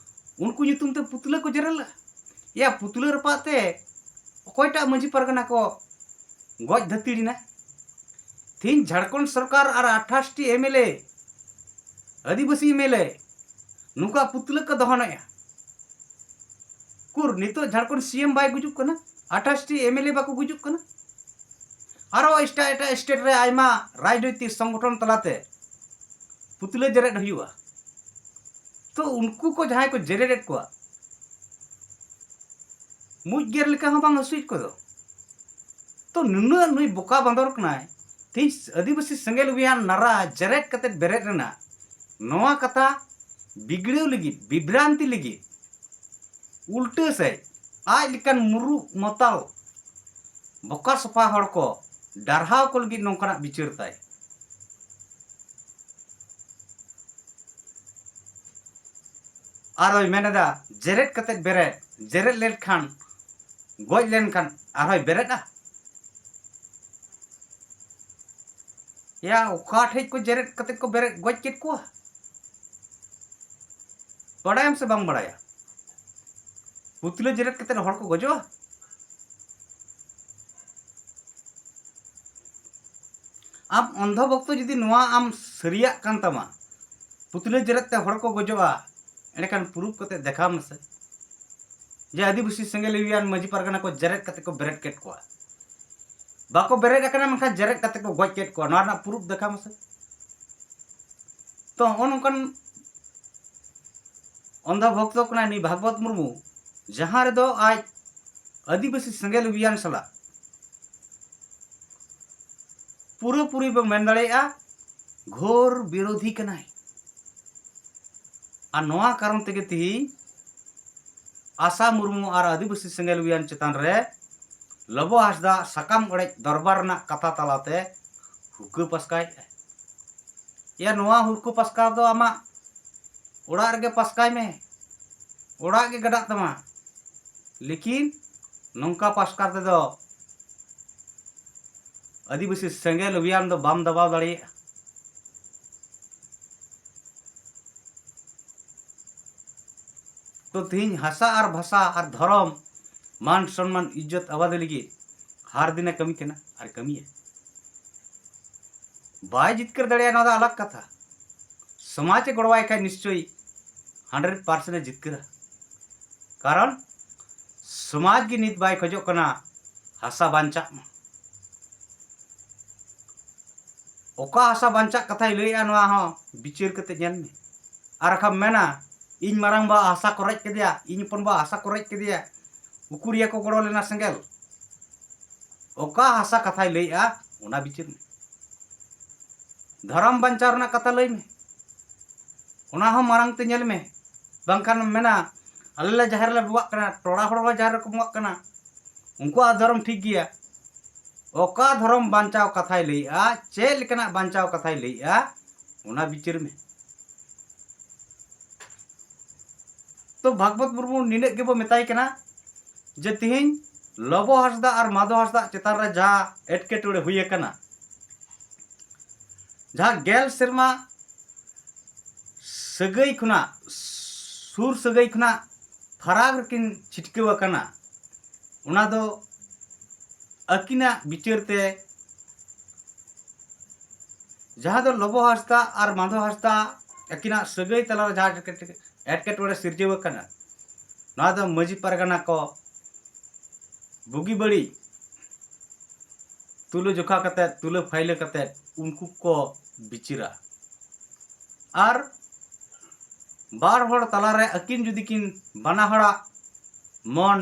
ᱩᱱᱠᱩ ᱧᱩᱛᱩᱢ ᱛᱮ ᱯᱩᱛᱞᱟᱹ ᱠᱚ ᱡᱮᱨᱮᱫ ᱞᱮᱫᱼᱟ᱾ ᱭᱟ, ᱯᱩᱛᱞᱟᱹ ᱨᱟᱯᱟᱜ ᱛᱮ ᱚᱠᱚᱭᱴᱟᱜ ᱢᱟᱹᱡᱷᱤ ᱯᱟᱨᱜᱟᱱᱟ ᱠᱚ ᱜᱚᱡ ᱫᱷᱟᱹᱛᱤᱲ ᱮᱱᱟ? ᱛᱤᱦᱤᱧ ᱡᱷᱟᱲᱠᱷᱚᱸᱰ ᱥᱚᱨᱠᱟᱨ ᱟᱨ ᱟᱴᱷᱟᱥ T M L A, Adivasi M L A, ᱱᱚᱝᱠᱟ ᱯᱩᱛᱞᱟᱹ ᱠᱚ ᱫᱚᱦᱚᱱᱮᱜᱼᱟ᱾ ᱩᱠᱩᱨ ᱱᱤᱛᱚᱜ ᱡᱷᱟᱲᱠᱷᱚᱸᱰ ᱥᱤ ᱮᱢ ᱵᱟᱭ ᱜᱩᱡᱩᱜ ᱠᱟᱱᱟ? ᱟᱴᱷᱟᱥ ᱴᱤ ᱮᱢ ᱮᱞ ᱮ ᱵᱟᱠᱚ ᱜᱩᱡᱩᱜ ᱠᱟᱱᱟ? ᱟᱨᱚ ᱮᱴᱟᱜ ᱮᱴᱟᱜ ᱥᱴᱮᱴ ᱨᱮ ᱟᱭᱢᱟ ᱨᱟᱡᱽᱱᱳᱭᱛᱤᱠ ᱥᱚᱝᱜᱚᱴᱷᱚᱱ ᱛᱟᱞᱟᱛᱮ ᱯᱩᱛᱞᱟᱹ ᱡᱮᱨᱮᱫ ᱦᱩᱭᱩᱜᱼᱟ᱾ ᱛᱚ ᱩᱱᱠᱩ ᱠᱚ ᱡᱟᱦᱟᱸᱭ ᱠᱚ ᱡᱮᱨᱮᱫ ᱮᱫ ᱠᱚᱣᱟ, ᱢᱩᱡ ᱜᱮᱨ ᱞᱮᱠᱟ ᱦᱚᱸ ᱵᱟᱝ ᱦᱟᱹᱥᱩᱭᱮᱫ ᱠᱚᱫᱚ᱾ ᱛᱚ ᱱᱩᱱᱟᱹᱜ ᱱᱩᱭ ᱵᱚᱠᱟ ᱵᱟᱸᱫᱚᱨ ᱠᱟᱱᱟᱭ, ᱛᱮᱦᱮᱧ ᱟᱹᱫᱤᱵᱟᱹᱥᱤ ᱥᱮᱸᱜᱮᱞ ᱚᱵᱷᱤᱭᱟᱱ ᱱᱟᱨᱟ ᱡᱮᱨᱮᱫ ᱠᱟᱛᱮ ᱵᱮᱨᱮᱫ ᱨᱮᱱᱟᱜ ᱱᱚᱣᱟ ᱠᱟᱛᱷᱟ ᱵᱤᱜᱽᱲᱟᱹᱣ ᱞᱟᱹᱜᱤᱫ, ᱵᱤᱵᱷᱨᱟᱱᱛᱤ ᱞᱟᱹᱜᱤᱫ, ᱩᱞᱴᱟᱹ ᱥᱮᱫ ᱟᱡ ᱞᱮᱠᱟᱱ ᱢᱩᱨᱩᱠ ᱢᱚᱛᱟᱞ ᱵᱚᱠᱟ ᱥᱚᱯᱷᱟ ᱦᱚᱲ ᱠᱚ ᱰᱟᱨᱦᱟᱣ ᱠᱚ ᱞᱟᱹᱜᱤᱫ ᱱᱚᱝᱠᱟᱱᱟᱜ ᱵᱤᱪᱟᱹᱨ ᱛᱟᱭ᱾ ᱟᱨᱦᱚᱸᱭ ᱢᱮᱱ ᱮᱫᱟ, ᱡᱮᱨᱮᱫ ᱠᱟᱛᱮᱫ ᱵᱮᱨᱮᱫ, ᱡᱮᱨᱮᱫ ᱞᱮᱱᱠᱷᱟᱱ, ᱜᱚᱡ ᱞᱮᱱᱠᱷᱟᱱ ᱟᱨᱦᱚᱸᱭ ᱵᱮᱨᱮᱫᱼᱟ? ᱭᱟ, ᱚᱠᱟ ᱴᱷᱮᱡ ᱠᱚ ᱡᱮᱨᱮᱫ ᱠᱟᱛᱮᱫ ᱠᱚ ᱵᱮᱨᱮᱫ ᱜᱚᱡ ᱠᱮᱫ ᱠᱚᱣᱟ? ᱵᱟᱲᱟᱭᱟᱢ ᱥᱮ ᱵᱟᱝ ᱵᱟᱲᱟᱭᱟ? ᱯᱩᱛᱞᱟᱹ ᱡᱮᱨᱮᱫ ᱠᱟᱛᱮᱫ ᱦᱚᱲ ᱠᱚ ᱜᱚᱡᱚᱜᱼᱟ? ᱟᱢ ᱚᱱᱫᱷᱚ ᱵᱷᱚᱠᱛᱚ ᱡᱩᱫᱤ ᱱᱚᱣᱟ ᱟᱢ ᱥᱟᱹᱨᱤᱭᱟᱜ ᱠᱟᱱ ᱛᱟᱢᱟ, ᱯᱩᱛᱞᱟᱹ ᱡᱮᱨᱮᱫ ᱛᱮ ᱦᱚᱲ ᱠᱚ ᱜᱚᱡᱚᱜᱼᱟ, ᱮᱸᱰᱮᱠᱷᱟᱱ ᱯᱨᱩᱯ ᱠᱟᱛᱮ ᱫᱮᱠᱷᱟᱣ ᱢᱮᱥᱮ ᱡᱮ ᱟᱹᱫᱤᱵᱟᱹᱥᱤ ᱥᱮᱸᱜᱮᱞ ᱚᱵᱷᱤᱭᱟᱱ ᱢᱟᱹᱡᱷᱤ ᱯᱟᱨᱜᱟᱱᱟ ᱠᱚ ᱡᱮᱨᱮᱫ ᱠᱟᱛᱮ ᱠᱚ ᱵᱮᱨᱮᱫ ᱠᱮᱫ ᱠᱚᱣᱟ᱾ ᱵᱟᱠᱚ ᱵᱮᱨᱮᱫ ᱟᱠᱟᱱᱟ, ᱢᱮᱱᱠᱷᱟᱱ ᱡᱮᱨᱮᱫ ᱠᱟᱛᱮ ᱠᱚ ᱜᱚᱡ ᱠᱮᱫ ᱠᱚᱣᱟ᱾ ᱱᱚᱣᱟ ᱨᱮᱱᱟᱜ ᱯᱨᱩᱯ ᱫᱮᱠᱷᱟᱣ ᱢᱮᱥᱮ᱾ ᱛᱚ ᱱᱚᱜᱼᱚ ᱱᱚᱝᱠᱟᱱ ᱚᱱᱫᱷᱚ ᱵᱷᱚᱠᱛᱚ ᱠᱟᱱᱟᱭ ᱱᱩᱭ ᱵᱷᱟᱜᱽᱵᱚᱛ ᱢᱩᱨᱢᱩ, ᱡᱟᱦᱟᱸ ᱨᱮᱫᱚ ᱟᱡ ᱟᱹᱫᱤᱵᱟᱹᱥᱤ ᱥᱮᱸᱜᱮᱞ ᱚᱵᱷᱤᱭᱟᱱ ᱥᱟᱞᱟᱜ ᱯᱩᱨᱟᱹᱯᱩᱨᱤ ᱵᱚᱱ ᱢᱮᱱ ᱫᱟᱲᱮᱭᱟᱜᱼᱟ ᱜᱷᱳᱨ ᱵᱤᱨᱳᱫᱷᱤ ᱠᱟᱱᱟᱭ᱾ ᱟᱨ ᱱᱚᱣᱟ ᱠᱟᱨᱚᱱ ᱛᱮᱜᱮ ᱛᱮᱦᱮᱧ ᱟᱥᱟ ᱢᱩᱨᱢᱩ ᱟᱨ ᱟᱹᱫᱤᱵᱟᱹᱥᱤ ᱥᱮᱸᱜᱮᱞ ᱚᱵᱷᱤᱭᱟᱱ ᱪᱮᱛᱟᱱ ᱨᱮ ᱞᱚᱵᱚ ᱦᱟᱸᱥᱫᱟ ᱥᱟᱠᱟᱢ ᱚᱲᱮᱡ ᱫᱚᱨᱵᱟᱨ ᱨᱮᱱᱟᱜ ᱠᱟᱛᱷᱟ ᱛᱟᱞᱟᱛᱮ ᱦᱩᱠᱟᱹ ᱯᱟᱥᱠᱟᱭᱮᱫᱼᱟ᱾ ᱭᱟ, ᱱᱚᱣᱟ ᱦᱩᱠᱟᱹ ᱯᱟᱥᱠᱟᱣ ᱫᱚ ᱟᱢᱟᱜ ᱚᱲᱟᱜ ᱨᱮᱜᱮ ᱯᱟᱥᱠᱟᱭ ᱢᱮ, ᱚᱲᱟᱜ ᱜᱮ ᱜᱟᱰᱟᱜ ᱛᱟᱢᱟ, ᱞᱮᱠᱤᱱ ᱱᱚᱝᱠᱟ ᱯᱟᱥᱠᱟᱣ ᱛᱮᱫᱚ ᱟᱹᱫᱤᱵᱟᱹᱥᱤ ᱥᱮᱸᱜᱮᱞ ᱚᱵᱷᱤᱭᱟᱱ ᱫᱚ ᱵᱟᱢ ᱫᱟᱵᱟᱣ ᱫᱟᱲᱮᱭᱟᱜᱼᱟ᱾ ᱛᱚ ᱛᱮᱦᱮᱧ ᱦᱟᱥᱟ ᱟᱨ ᱵᱷᱟᱥᱟ ᱟᱨ ᱫᱷᱚᱨᱚᱢ, ᱢᱟᱱ ᱥᱚᱱᱢᱟᱱ, ᱤᱡᱽᱡᱚᱛ ᱟᱵᱟᱫᱤ ᱞᱟᱹᱜᱤᱫ ᱦᱟᱨ ᱫᱤᱱᱮ ᱠᱟᱹᱢᱤ ᱠᱟᱱᱟ ᱟᱨ ᱠᱟᱹᱢᱤᱭᱟ᱾ ᱵᱟᱭ ᱡᱤᱛᱠᱟᱹᱨ ᱫᱟᱲᱮᱭᱟᱜᱼᱟ, ᱱᱚᱣᱟ ᱫᱚ ᱟᱞᱟᱜᱽ ᱠᱟᱛᱷᱟ᱾ ᱥᱚᱢᱟᱡᱽ ᱮ ᱜᱚᱲᱚᱣᱟᱭ ᱠᱷᱟᱱ ᱱᱤᱥᱪᱚᱭ ᱦᱟᱱᱰᱨᱮᱰ ᱯᱟᱨᱥᱮᱱᱴ ᱮ ᱡᱤᱛᱠᱟᱹᱨᱟ᱾ ᱠᱟᱨᱚᱱ ᱥᱚᱢᱟᱡᱽ ᱜᱮ ᱱᱤᱛ ᱵᱟᱭ ᱠᱷᱚᱡᱚᱜ ᱠᱟᱱᱟ ᱦᱟᱥᱟ ᱵᱟᱧᱪᱟᱜ ᱢᱟ᱾ ᱚᱠᱟ ᱦᱟᱥᱟ ᱵᱟᱧᱪᱟᱜ ᱠᱟᱛᱷᱟᱭ ᱞᱟᱹᱭᱮᱜᱼᱟ, ᱱᱚᱣᱟ ᱦᱚᱸ ᱵᱤᱪᱟᱹᱨ ᱠᱟᱛᱮ ᱧᱮᱞ ᱢᱮ᱾ ᱟᱨ ᱟᱠᱷᱟᱢ ᱢᱮᱱᱟ, ᱤᱧ ᱢᱟᱨᱟᱝᱵᱟ ᱦᱟᱥᱟ ᱠᱚ ᱨᱮᱡ ᱠᱮᱫᱮᱭᱟ, ᱤᱧ ᱦᱚᱯᱚᱱᱵᱟ ᱦᱟᱥᱟ ᱠᱚ ᱨᱮᱡ ᱠᱮᱫᱮᱭᱟ, ᱩᱠᱩᱨᱤᱭᱟᱹ ᱠᱚ ᱜᱚᱲᱚ ᱞᱮᱱᱟ ᱥᱮᱸᱜᱮᱞ᱾ ᱚᱠᱟ ᱦᱟᱥᱟ ᱠᱟᱛᱷᱟᱭ ᱞᱟᱹᱭᱮᱜᱼᱟ, ᱚᱱᱟ ᱵᱤᱪᱟᱹᱨ ᱢᱮ᱾ ᱫᱷᱚᱨᱚᱢ ᱵᱟᱧᱪᱟᱣ ᱨᱮᱱᱟᱜ ᱠᱟᱛᱷᱟ ᱞᱟᱹᱭ ᱢᱮ, ᱚᱱᱟ ᱦᱚᱸ ᱢᱟᱨᱟᱝ ᱛᱮ ᱧᱮᱞ ᱢᱮ᱾ ᱵᱟᱝᱠᱷᱟᱱ ᱢᱮᱱᱟ, ᱟᱞᱮ ᱞᱮ ᱡᱟᱦᱮᱨ ᱨᱮᱞᱮ ᱵᱚᱸᱜᱟᱜ ᱠᱟᱱᱟ, ᱴᱚᱲᱟ ᱦᱚᱲ ᱦᱚᱸ ᱡᱟᱦᱮᱨ ᱨᱮᱠᱚ ᱵᱚᱸᱜᱟᱜ ᱠᱟᱱᱟ, ᱩᱱᱠᱩᱣᱟᱜ ᱫᱷᱚᱨᱚᱢ ᱴᱷᱤᱠ ᱜᱮᱭᱟ᱾ ᱚᱠᱟ ᱫᱷᱚᱨᱚᱢ ᱵᱟᱧᱪᱟᱣ ᱠᱟᱛᱷᱟᱭ ᱞᱟᱹᱭᱮᱜᱼᱟ, ᱪᱮᱫ ᱞᱮᱠᱟᱱᱟᱜ ᱵᱟᱧᱪᱟᱣ ᱠᱟᱛᱷᱟᱭ ᱞᱟᱹᱭᱮᱜᱼᱟ, ᱚᱱᱟ ᱵᱤᱪᱟᱹᱨ ᱢᱮ᱾ ᱛᱚ ᱵᱷᱟᱜᱽᱵᱚᱛ ᱢᱩᱨᱢᱩ ᱱᱤᱱᱟᱹᱜ ᱜᱮᱵᱚ ᱢᱮᱛᱟᱭ ᱠᱟᱱᱟ ᱡᱮ ᱛᱤᱦᱤᱧ ᱞᱚᱵᱚ ᱦᱟᱸᱥᱫᱟ ᱟᱨ ᱢᱟᱫᱷᱚ ᱦᱟᱸᱥᱫᱟ ᱪᱮᱛᱟᱱ ᱨᱮ ᱡᱟᱦᱟᱸ ᱮᱴᱠᱮᱴᱚᱬᱮ ᱦᱩᱭ ᱟᱠᱟᱱᱟ, ᱡᱟᱦᱟᱸ ᱜᱮᱞ ᱥᱮᱨᱢᱟ ᱥᱟᱹᱜᱟᱹᱭ ᱠᱷᱚᱱᱟᱜ, ᱥᱩᱨ ᱥᱟᱹᱜᱟᱹᱭ ᱠᱷᱚᱱᱟᱜ ᱯᱷᱟᱨᱟᱠ ᱨᱮᱠᱤᱱ ᱪᱷᱤᱴᱠᱟᱹᱣ ᱟᱠᱟᱱᱟ, ᱚᱱᱟ ᱫᱚ ᱟᱹᱠᱤᱱᱟᱜ ᱵᱤᱪᱟᱹᱨ ᱛᱮ, ᱡᱟᱦᱟᱸ ᱫᱚ ᱞᱚᱵᱚ ᱦᱟᱸᱥᱫᱟ ᱟᱨ ᱢᱟᱫᱷᱚ ᱦᱟᱸᱥᱫᱟ ᱟᱹᱠᱤᱱᱟᱜ ᱥᱟᱹᱜᱟᱹᱭ ᱛᱟᱞᱟᱨᱮ ᱡᱟᱦᱟᱸ ᱮᱴᱠᱮᱴᱚᱬᱮ ᱥᱤᱨᱡᱟᱹᱣ ᱟᱠᱟᱱᱟ, ᱱᱚᱣᱟ ᱫᱚ ᱢᱟᱹᱡᱷᱤ ᱯᱟᱨᱜᱟᱱᱟ ᱠᱚ ᱵᱩᱜᱤ ᱵᱟᱹᱲᱤᱡ ᱛᱩᱞᱟᱹ ᱡᱚᱠᱷᱟ ᱠᱟᱛᱮᱫ, ᱛᱩᱞᱟᱹ ᱯᱷᱟᱭᱞᱟᱹ ᱠᱟᱛᱮᱫ ᱩᱱᱠᱩ ᱠᱚ ᱵᱤᱪᱟᱹᱨᱟ᱾ ᱟᱨ ᱵᱟᱨ ᱦᱚᱲ ᱛᱟᱞᱟᱨᱮ ᱟᱹᱠᱤᱱ ᱡᱩᱫᱤ ᱠᱤᱱ ᱵᱟᱱᱟ ᱦᱚᱲᱟᱜ ᱢᱚᱱ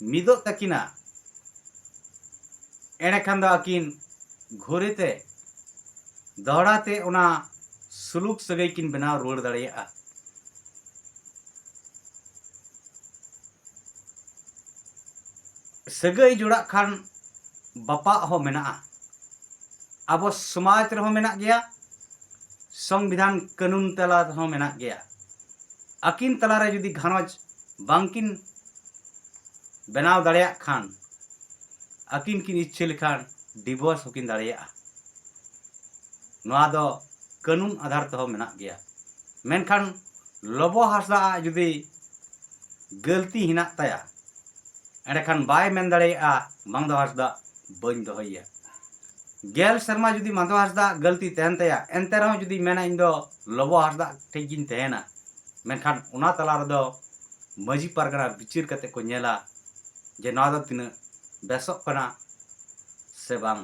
ᱢᱤᱫᱚᱜ ᱛᱟᱹᱠᱤᱱᱟ, ᱮᱸᱰᱮᱠᱷᱟᱱ ᱫᱚ ᱟᱹᱠᱤᱱ ᱜᱷᱩᱨᱮ ᱛᱮ, ᱫᱚᱦᱲᱟ ᱛᱮ ᱚᱱᱟ ᱥᱩᱞᱩᱠ ᱥᱟᱹᱜᱟᱹᱭ ᱠᱤᱱ ᱵᱮᱱᱟᱣ ᱨᱩᱣᱟᱹᱲ ᱫᱟᱲᱮᱭᱟᱜᱼᱟ᱾ ᱥᱟᱹᱜᱟᱹᱭ ᱡᱚᱲᱟᱜ ᱠᱷᱟᱱ ᱵᱟᱯᱟᱜ ᱦᱚᱸ ᱢᱮᱱᱟᱜᱼᱟ᱾ ᱟᱵᱚ ᱥᱚᱢᱟᱡᱽ ᱨᱮᱦᱚᱸ ᱢᱮᱱᱟᱜ ᱜᱮᱭᱟ, ᱥᱚᱝᱵᱤᱫᱷᱟᱱ ᱠᱟᱹᱱᱩᱱ ᱛᱟᱞᱟ ᱨᱮᱦᱚᱸ ᱢᱮᱱᱟᱜ ᱜᱮᱭᱟ᱾ ᱟᱹᱠᱤᱱ ᱛᱟᱞᱟᱨᱮ ᱡᱩᱫᱤ ᱜᱷᱟᱨᱚᱸᱡᱽ ᱵᱟᱝᱠᱤᱱ ᱵᱮᱱᱟᱣ ᱫᱟᱲᱮᱭᱟᱜ ᱠᱷᱟᱱ, ᱟᱹᱠᱤᱱ ᱠᱤᱱ ᱤᱪᱪᱷᱟᱹ ᱞᱮᱠᱷᱟᱱ ᱰᱤᱵᱷᱳᱨᱥ ᱦᱚᱸᱠᱤᱱ ᱫᱟᱲᱮᱭᱟᱜᱼᱟ᱾ ᱱᱚᱣᱟ ᱫᱚ ᱠᱟᱹᱱᱩᱱ ᱟᱫᱷᱟᱨ ᱛᱮᱦᱚᱸ ᱢᱮᱱᱟᱜ ᱜᱮᱭᱟ᱾ ᱢᱮᱱᱠᱷᱟᱱ ᱞᱚᱵᱚ ᱦᱟᱸᱥᱫᱟ ᱟᱜ ᱡᱩᱫᱤ ᱜᱟᱹᱞᱛᱤ ᱦᱮᱱᱟᱜ ᱛᱟᱭᱟ, ᱮᱸᱰᱮᱠᱷᱟᱱ ᱵᱟᱭ ᱢᱮᱱ ᱫᱟᱲᱮᱭᱟᱜᱼᱟ, ᱢᱟᱫᱷᱚ ᱦᱟᱸᱥᱫᱟ ᱵᱟᱹᱧ ᱫᱚᱦᱚᱭᱮᱭᱟ᱾ ᱜᱮᱞ ᱥᱮᱨᱢᱟ ᱡᱩᱫᱤ ᱢᱟᱫᱷᱚ ᱦᱟᱸᱥᱫᱟ ᱜᱟᱹᱞᱛᱤ ᱛᱟᱦᱮᱱ ᱛᱟᱭᱟ, ᱮᱱᱛᱮ ᱨᱮᱦᱚᱸ ᱡᱩᱫᱤ ᱢᱮᱱᱟ, ᱤᱧ ᱫᱚ ᱞᱚᱵᱚ ᱦᱟᱸᱥᱫᱟ ᱴᱷᱮᱡ ᱜᱤᱧ ᱛᱟᱦᱮᱱᱟ, ᱢᱮᱱᱠᱷᱟᱱ ᱚᱱᱟ ᱛᱟᱞᱟ ᱨᱮᱫᱚ ᱢᱟᱹᱡᱷᱤ ᱯᱟᱨᱜᱟᱱᱟ ᱵᱤᱪᱟᱹᱨ ᱠᱟᱛᱮ ᱠᱚ ᱧᱮᱞᱟ ᱡᱮ ᱱᱚᱣᱟ ᱫᱚ ᱛᱤᱱᱟᱹᱜ ᱵᱮᱥᱚᱜ ᱠᱟᱱᱟ ᱥᱮ ᱵᱟᱝ᱾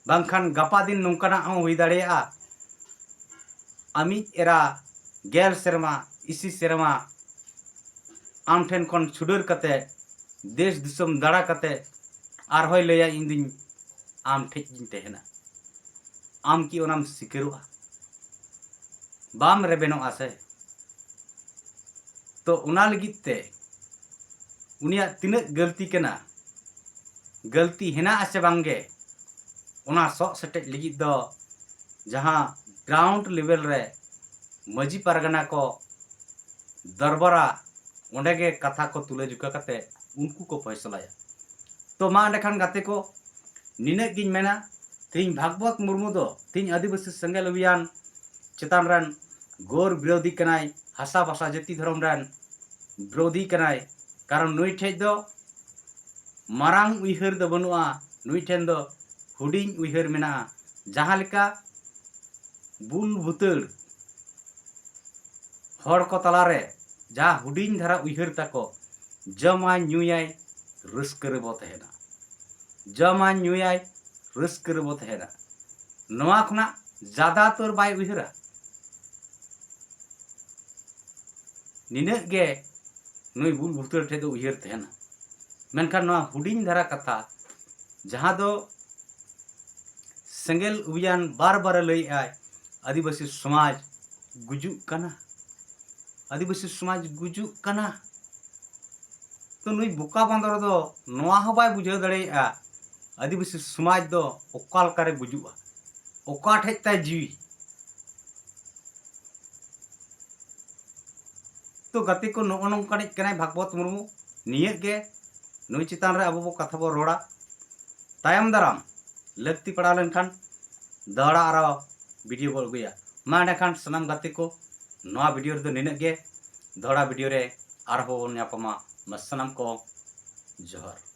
ᱵᱟᱝᱠᱷᱟᱱ ᱜᱟᱯᱟ ᱫᱤᱱ ᱱᱚᱝᱠᱟᱱᱟᱜ ᱦᱚᱸ ᱦᱩᱭ ᱫᱟᱲᱮᱭᱟᱜᱼᱟ, ᱟᱢᱤᱡ ᱮᱨᱟ ᱜᱮᱞ ᱥᱮᱨᱢᱟ, ᱤᱥᱤ ᱥᱮᱨᱢᱟ ᱟᱢ ᱴᱷᱮᱱ ᱠᱷᱚᱱ ᱪᱷᱩᱰᱟᱹᱨ ᱠᱟᱛᱮ, ᱫᱮᱥ ᱫᱤᱥᱚᱢ ᱫᱟᱬᱟ ᱠᱟᱛᱮ ᱟᱨᱦᱚᱸᱭ ᱞᱟᱹᱭᱟ, "ᱤᱧ ᱫᱩᱧ ᱟᱢ ᱴᱷᱮᱡ ᱜᱤᱧ ᱛᱟᱦᱮᱱᱟ᱾" ᱟᱢ ᱠᱤ ᱚᱱᱟᱢ ᱥᱤᱠᱟᱹᱨᱚᱜᱼᱟ? ᱵᱟᱢ ᱨᱮᱵᱮᱱᱚᱜᱼᱟ ᱥᱮ? ᱛᱚ ᱚᱱᱟ ᱞᱟᱹᱜᱤᱫ ᱛᱮ ᱩᱱᱤᱭᱟᱜ ᱛᱤᱱᱟᱹᱜ ᱜᱟᱹᱞᱛᱤ ᱠᱟᱱᱟ, ᱜᱟᱹᱞᱛᱤ ᱦᱮᱱᱟᱜᱼᱟ ᱥᱮ ᱵᱟᱝᱜᱮ, ᱚᱱᱟ ᱥᱚᱜ ᱥᱮᱴᱮᱡ ᱞᱟᱹᱜᱤᱫ ᱫᱚ ᱡᱟᱦᱟᱸ ground level ᱨᱮ ᱢᱟᱹᱡᱷᱤ ᱯᱟᱨᱜᱟᱱᱟ ᱠᱚ ᱫᱚᱨᱵᱟᱨᱟ, ᱚᱸᱰᱮ ᱜᱮ ᱠᱟᱛᱷᱟ ᱠᱚ ᱛᱩᱞᱟᱹ ᱡᱚᱠᱷᱟ ᱠᱟᱛᱮ ᱩᱱᱠᱩ ᱠᱚ ᱯᱷᱚᱭᱥᱟᱞᱟᱭᱟ᱾ ᱛᱚ ᱢᱟ ᱮᱸᱰᱮᱠᱷᱟᱱ ᱜᱟᱛᱮ ᱠᱚ, ᱱᱤᱱᱟᱹᱜ ᱜᱤᱧ ᱢᱮᱱᱟ, ᱛᱮᱦᱮᱧ ᱵᱷᱟᱜᱽᱵᱚᱛ ᱢᱩᱨᱢᱩ ᱫᱚ ᱛᱮᱦᱮᱧ ᱟᱹᱫᱤᱵᱟᱹᱥᱤ ᱥᱮᱸᱜᱮᱞ ᱚᱵᱷᱤᱭᱟᱱ ᱪᱮᱛᱟᱱ ᱨᱮᱱ ᱜᱳᱨ ᱵᱤᱨᱳᱫᱷᱤ ᱠᱟᱱᱟᱭ, ᱦᱟᱥᱟ ᱵᱷᱟᱥᱟ ᱡᱟᱹᱛᱤ ᱫᱷᱚᱨᱚᱢ ᱨᱮᱱ ᱵᱤᱨᱳᱫᱷᱤ ᱠᱟᱱᱟᱭ᱾ ᱠᱟᱨᱚᱱ ᱱᱩᱭ ᱴᱷᱮᱡ ᱫᱚ ᱢᱟᱨᱟᱝ ᱩᱭᱦᱟᱹᱨ ᱫᱚ ᱵᱟᱹᱱᱩᱜᱼᱟ, ᱱᱩᱭ ᱴᱷᱮᱱ ᱫᱚ ᱦᱩᱰᱤᱧ ᱩᱭᱦᱟᱹᱨ ᱢᱮᱱᱟᱜᱼᱟ᱾ ᱡᱟᱦᱟᱸ ᱞᱮᱠᱟ ᱵᱩᱞ ᱵᱷᱩᱛᱟᱹᱲ ᱦᱚᱲ ᱠᱚ ᱛᱟᱞᱟᱨᱮ ᱡᱟᱦᱟᱸ ᱦᱩᱰᱤᱧ ᱫᱷᱟᱨᱟ ᱩᱭᱦᱟᱹᱨ ᱛᱟᱠᱚ, ᱡᱚᱢᱟᱭ ᱧᱩᱭᱟᱭ, ᱨᱟᱹᱥᱠᱟᱹ ᱨᱮᱵᱚ ᱛᱟᱦᱮᱱᱟ, ᱡᱚᱢᱟᱭ ᱧᱩᱭᱟᱭ, ᱨᱟᱹᱥᱠᱟᱹ ᱨᱮᱵᱚ ᱛᱟᱦᱮᱱᱟ, ᱱᱚᱣᱟ ᱠᱷᱚᱱᱟᱜ ᱡᱟᱫᱟ ᱛᱚᱨ ᱵᱟᱭ ᱩᱭᱦᱟᱹᱨᱟ᱾ ᱱᱤᱱᱟᱹᱜ ᱜᱮ ᱱᱩᱭ ᱵᱩᱞ ᱵᱷᱩᱛᱟᱹᱲ ᱴᱷᱮᱡ ᱫᱚ ᱩᱭᱦᱟᱹᱨ ᱛᱟᱦᱮᱱᱟ᱾ ᱢᱮᱱᱠᱷᱟᱱ ᱱᱚᱣᱟ ᱦᱩᱰᱤᱧ ᱫᱷᱟᱨᱟ ᱠᱟᱛᱷᱟ, ᱡᱟᱦᱟᱸ ᱫᱚ ᱥᱮᱸᱜᱮᱞ ᱚᱵᱷᱤᱭᱟᱱ ᱵᱟᱨ ᱵᱟᱨᱮ ᱞᱟᱹᱭᱮᱫᱼᱟᱭ, ᱟᱹᱫᱤᱵᱟᱹᱥᱤ ᱥᱚᱢᱟᱡᱽ ᱜᱩᱡᱩᱜ ᱠᱟᱱᱟ, ᱟᱹᱫᱤᱵᱟᱹᱥᱤ ᱥᱚᱢᱟᱡᱽ ᱜᱩᱡᱩᱜ ᱠᱟᱱᱟ᱾ ᱛᱚ ᱱᱩᱭ ᱵᱚᱠᱟ ᱵᱟᱸᱫᱚᱨ ᱫᱚ ᱱᱚᱣᱟ ᱦᱚᱸ ᱵᱟᱭ ᱵᱩᱡᱷᱟᱹᱣ ᱫᱟᱲᱮᱭᱟᱜᱼᱟ, ᱟᱹᱫᱤᱵᱟᱹᱥᱤ ᱥᱚᱢᱟᱡᱽ ᱫᱚ ᱚᱠᱟ ᱞᱮᱠᱟᱨᱮ ᱜᱩᱡᱩᱜᱼᱟ, ᱚᱠᱟ ᱴᱷᱮᱡ ᱛᱟᱭ ᱡᱤᱣᱤ᱾ ᱛᱚ ᱜᱟᱛᱮ ᱠᱚ, ᱱᱚᱜᱼᱚ ᱱᱚᱝᱠᱟᱱᱤᱡ ᱠᱟᱱᱟᱭ ᱵᱷᱟᱜᱽᱵᱚᱛ ᱢᱩᱨᱢᱩ᱾ ᱱᱤᱭᱟᱹ ᱜᱮ ᱱᱩᱭ ᱪᱮᱛᱟᱱ ᱨᱮ ᱟᱵᱚ ᱵᱚ ᱠᱟᱛᱷᱟ ᱵᱚ ᱨᱚᱲᱟ᱾ ᱛᱟᱭᱚᱢ ᱫᱟᱨᱟᱢ ᱞᱟᱹᱠᱛᱤ ᱯᱟᱲᱟᱣ ᱞᱮᱱᱠᱷᱟᱱ ᱫᱚᱦᱲᱟ ᱟᱨᱚ ᱵᱷᱤᱰᱤᱭᱳ ᱵᱚ ᱟᱹᱜᱩᱭᱟ᱾ ᱢᱟ ᱮᱸᱰᱮᱠᱷᱟᱱ ᱥᱟᱱᱟᱢ ᱜᱟᱛᱮ ᱠᱚ, ᱱᱚᱣᱟ ᱵᱷᱤᱰᱤᱭᱳ ᱨᱮᱫᱚ ᱱᱤᱱᱟᱹᱜ ᱜᱮ᱾ ᱫᱚᱦᱲᱟ ᱵᱷᱤᱰᱤᱭᱳ ᱨᱮ ᱟᱨᱦᱚᱸ ᱵᱚᱱ ᱧᱟᱯᱟᱢᱟ᱾ ᱢᱟ ᱥᱟᱱᱟᱢ ᱠᱚ ᱡᱚᱦᱟᱨ᱾